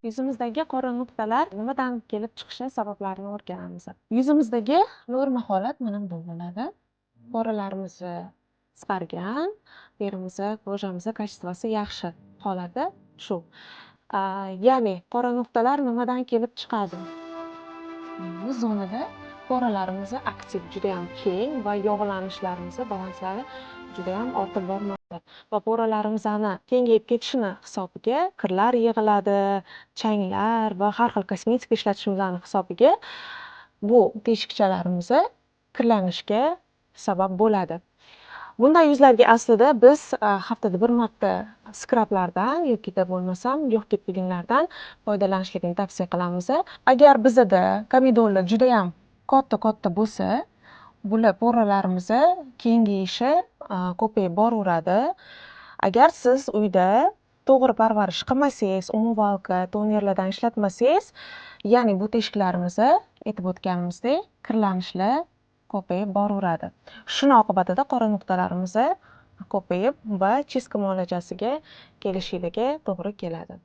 Yuzimizdagi qora nuqtalar nimadan kelib chiqishi sabablarini o'rganamiz. Yuzimizdagi norma holat mana bu bo'ladi. Poralarimiz qisqargan, terimiz, кожа miz качество si yaxshi holati shu. Ya'ni qora nuqtalar nimadan kelib chiqadi? Bu zonada poralarimiz aktiv, judayam keng va yog'lanishlarimiz balanslari judayam ortib bormoqda va poralarimizni kengayib ketishini hisobiga kirlar yig'iladi, changlar va har xil kosmetika ishlatishimizni hisobiga bu teshikchalarimiz kirlanishga sabab bo'ladi. Bunday yuzlarga aslida biz haftada bir marta skrablardan yokida bo'lmasam легкий pilinglardan foydalanishlikni tavsiya qilamiz. Agar bizada komedonlar judayam katta-katta bo'lsa, bular poralarimiz kengayishi ko'payib boraveradi. Agar siz uyda to'g'ri parvarish qilmasangiz, умывалка, tonerlardan ishlatmasangiz, ya'ni bu teshiklarimiz, aytib o'tganimizdek, kirlanishlar ko'payib boraveradi. Shuni oqibatida qora nuqtalarimiz ko'payib va чистка muolajasiga kelishligiga to'g'ri keladi.